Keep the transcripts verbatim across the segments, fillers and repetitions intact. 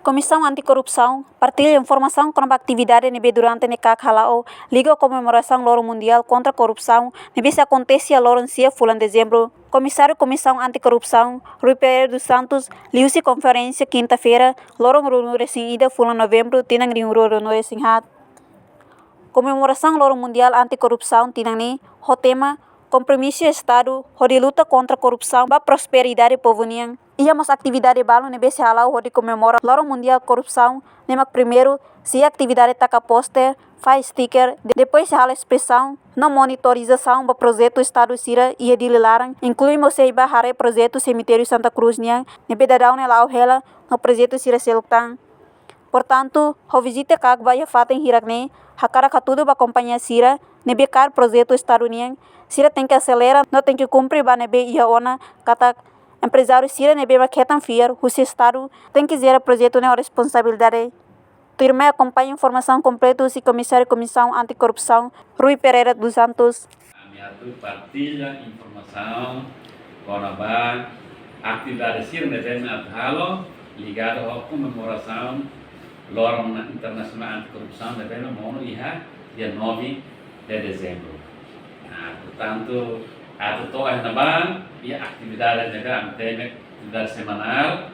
Komisaun Anti-Korrupsaun partilla informasaun kona-ba atividade ne'ebé durante ne'e KAK hala'o liga ho komemorasaun Loron Mundiál kontra Korrupsaun ne'ebé sei akontese iha loron sia fulan Dezembru. Komisáriu Komisaun Anti-Korrupsaun, Rui Pereira dos Santos, liuhusi konferénsia kinta-feira, loron ruanulu-resin-ida fulan Novembru, tinan rihun rua ruanulu-resin-haat. Komemorasaun Loron Mundiál Anti-Korrupsaun tinan ne'e ho tema Kompromisu Estadu hodi luta kontra korrupsaun ba prosperidade povu nian. Iha mós atividade balu ne'ebé sei hala'o hodi komemora Loron Mundiál Korrupsaun, ne'e mak primeiru sei atividade taka póster, fahe sticker, de-, depois sei halo inspesaun no monitorizasaun ba projetu Estadu sira iha Dili laran, inklui mós sei bá haree projetu semitériu Santa Cruz nian, ne'ebé daudaun ne'e la'o hela no projetu sira seluk tan. Portantu, ho vizita KAK ba iha fatin hirak ne'e, hakarak hatudu ba kompañia sira ne'ebé kaer projetu Estadu nian, sira tenke aselera no tenke kumpre ba ne'ebé iha ona, katak emprezáriu sira ne'ebé mak hetan fiar husi Estadu tenke jere projetu ne'e ho responsabilidade. Tuirmai akompaña informasaun kompletu husi Komisáriu Komisaun Anti-Korrupsaun, Rui Pereira dos Santos. Ami atu partilla informasaun kona-ba atividade sira ne'ebé atu halo ligadu ho komemorasaun Loron Internasionál Anti-Korrupsaun ne'ebé monu iha dia nove de Dezembru. Nah, portantu, atu to'o iha ne'ebá, iha atividade ne'ebé ami temi atividade semanál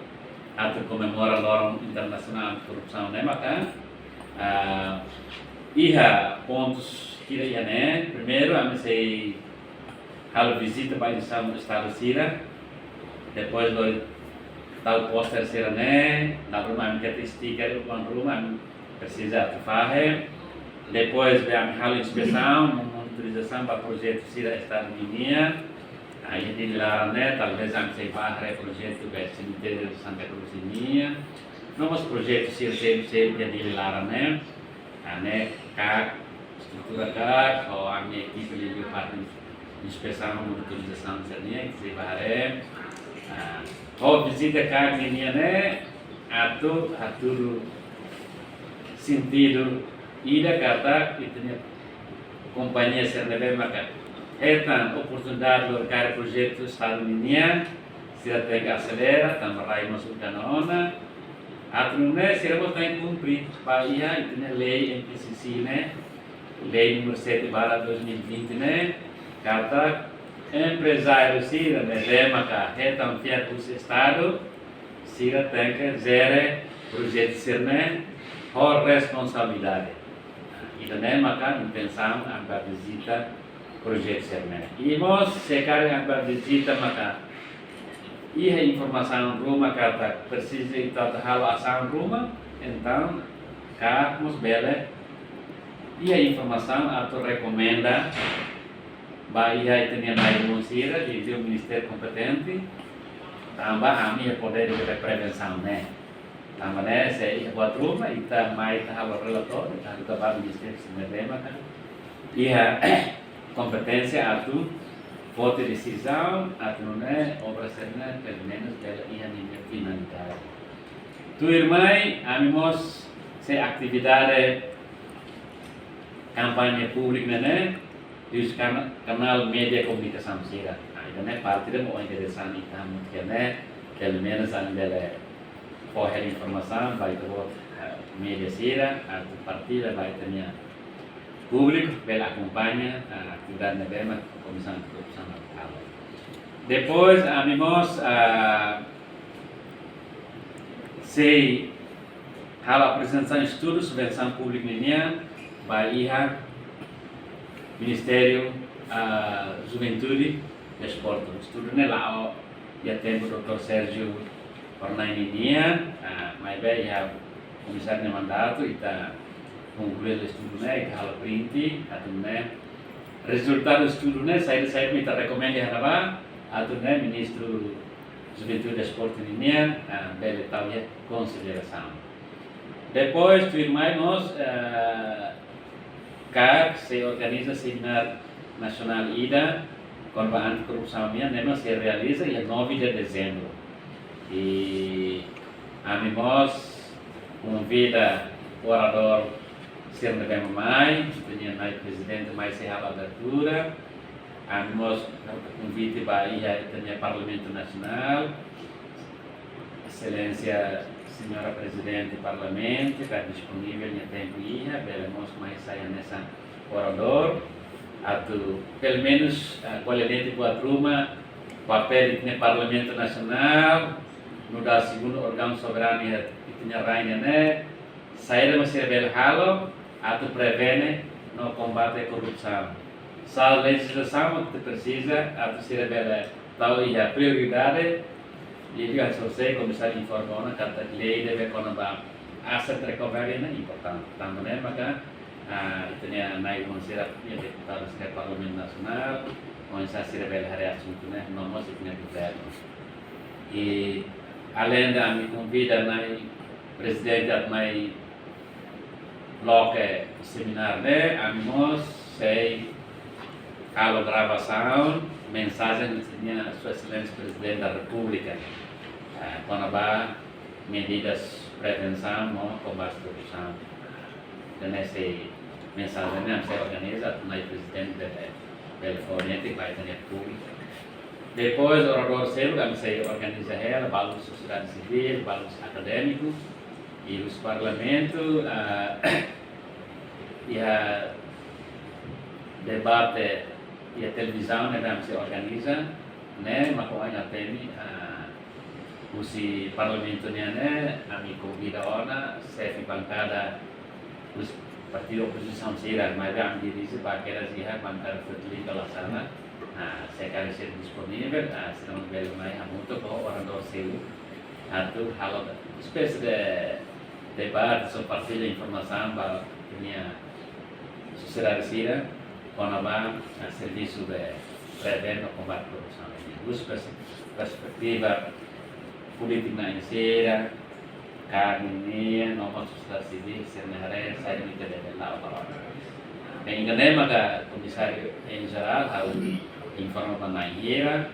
atu komemora Loron Internasionál Anti-Korrupsaun ne'e maka, ah, iha pontus sira iha ne'e. Primeiru, ami sei halo vizita ba instituisaun Estadu sira. Depois lori tau póster sira-ne'e, dala ruma ami keta sticker, oan ruma ami presiza atu fahe. Depois be ami halo inspesaun, monitorizasaun ba projetu sira Estadu nian. Iha Dili laran ne'e, talvés ami sei bá haree projetu be semitériu Santa Cruz nian. No mós projetu sira seluk iha Dili laran ne'e. Ne'e KAK, estrutura KAK, ho ami ekipa liuliu parte inspesaun, monitorizasaun sira-nian, sei bá haree. Ah, ho vizita KAK nian ne'e, atu, atu hatudu sentidu ida katak ita-nia kompañia sira ne'ebé maka hetan oportunidade lori kaer projetu Estadu nian, sira tenke aselera, tanba rai mós uluk ona. Atu nune'e sira mós tenke kumpre ba iha ita-nia lei M P C C ne'e, lei númeru sete barra dois mil e vinte ne'e, katak emprezáriu sira ne'ebé maka hetan fiar husi Estadu, sira tenke jere projetu sira-ne'e ho responsabilidade. Ida-ne'e maka intensaun ami bá vizita projetu sira-ne'e. I mós se karik ami bá vizita maka iha informasaun ruma katak presiza ita atu halo asaun ruma, entaun KAK mós bele iha informasaun atu rekomenda ba iha ita-nia nai-luan sira, liuliu ministériu kompetente, tanba ami iha podér de prevensaun ne'e. Tanba ne'e, se iha buat ruma, ita mai ita halo relatóriu, ita halo ba ministériu sira ne'ebé maka iha kompeténsia atu foti desizaun, atu nune'e obra sira-ne'e pelumenus bele iha ninia finalidade. Tuirmai, ami mós sei atividade kampaña públiku ne'e, liuhusi kana-, kanál média komunikasaun sira. Nah, ida-ne'e parte ida mak ohin kedas ami ita hamutuk iha ne'e, pelumenus ami bele fó hela informasaun ba ita-boot, eh, média sira, atu partilla ba ita-nia públiku bele akompaña, eh, atividade ne'ebé mak Komisaun Anti-Korrupsaun atu halo. Depois, ami mós, ah, sei halo aprezentasaun estudu subvensaun públiku ninian ba iha Ministériu, ah, Juventude, Desportu. Estudu ne'e la'o iha tempu doutór Sérgio Hornai ninian, ah, maibé iha komisáriu nia mandatu, ita konklui estudu ne'e, ita halo print, atu nune'e rezultadu estudu ne'e, saida, saida mak ita rekomenda iha ne'ebá, atu nune'e Ministru Juventude Desportu ninian, ah, bele tau iha konsiderasaun. Depois, tuirmai mós, eh, KAK sei organiza semináriu nasionál ida, kona-ba anti-korrupsaun nian, ne'e mak sei realiza iha nove de Dezembru. I ami mós konvida oradór sira ne'ebé mak mai, ita-nia Nai Prezidente mai sei halo abertura. Ami mós konvite ba iha ita-nia Parlamentu Nasionál, Exelénsia Señora Prezidente Parlamentu, ka disponivel nia tempu iha, bele mós mai sai hanesan oradór, atu pelumenus, ah, ko'alia de'it buat ruma, papél ita-nia Parlamentu Nasionál, nu'udar segundu órgaun soberanu iha ita-nia rain ne'e, saida mak sira bele halo atu prevene no kombate korrupsaun. Sala lejizlasaun mak ita presiza atu sira bele tau iha prioridade, i juga hanesan komisáriu informa ona katak lei ne'ebé kona-ba asset recovery ne'e importante. Tanba ne'e maka, ah, ita-nia nai-ulun sira, nia deputadu sira Parlamentu Nasionál, oinsá sira bele haree asuntu ne'e, no mós ita-nia governu. I alende ami konvida nai prezidente atu mai loke semináriu ne'e, ami mós sei halo gravasaun mensajen husi nia Sua Exelénsia Prezidente da Repúblika, eh, kona-ba medidas prevensaun no kombate korrupsaun. Entaun sei mensajen ne'e ami sei organiza atu nai prezidente bele, bele fó netik ba ita-nia públiku. Depois, oradór seluk ami sei organiza hela, balu sosiedade sivíl, balu akadémiku, i husi Parlamentu, ah, iha debate iha televizaun ne'ebé ami sei organiza, ne'e mak ohin ami temi, ah, husi Parlamentu nian ne'e, ami konvida ona xefe bankada husi partidu opozisaun sira, maibé ami dirije ba kedas iha bankada Fretilin ka la sala, ah, se karik sira disponivel, ah, sira bele mai hamutuk ho oradór seluk atu halo espésie de debate, só partilla informasaun ba ita-nia sosiedade sira kona-ba, ah, servisu de prevene no kombate korrupsaun. Husi pers-, perspetiva polítika na'in sira, karni nian, no mós sosiedade sivíl sira-nia haree saida mak ita debe la'o ba ona. Bem, ida-ne'e maka komisáriu em geral ha'u informa ba na'in hira,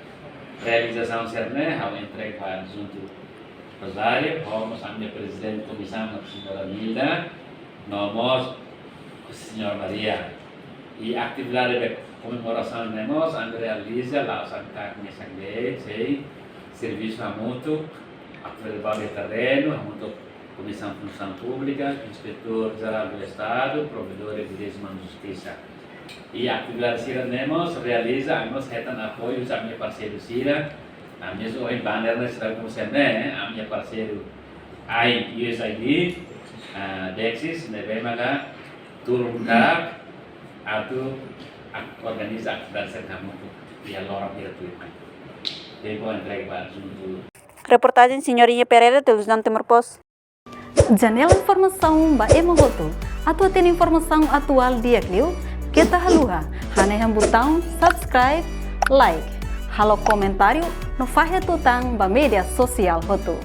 realizasaun sira-ne'e ha'u entrega ba adjuntu Rosário, ho mós ami-nia prezidente komisaun, señora Nilda, no mós señora Maria. I atividade de komemorasaun ne'e mós ami realiza la'ós ami-nia kanek mesak de'it, sei servisu hamutuk, atividade ba terrenu, hamutuk Komisaun Funsaun Públika, Inspetór Jerál do Estadu, Provedór Direitus Umanus no Justisa. I atividade sira-ne'e mós realiza, ami mós hetan apoiu husi ami-nia parseiru sira, ami mós ohin banner ne'e sira konserne, ami-nia parseiru ai U S A I D, ah, Dexis, ne'ebé maka tulun kaak atu ak-, organiza atividade sira hamutuk iha loron hirak tuirmai. Tempu entrega ba adjuntu. Reportajen Senhorinha Pereira, Televizaun Timor Post. Janela informasaun ba ema hotu. Atu hatene informasaun atuál di'ak liu, keta haluha hanehan butaun subscribe, like, halo komentáriu no fahe tutan ba média sosiál hotu.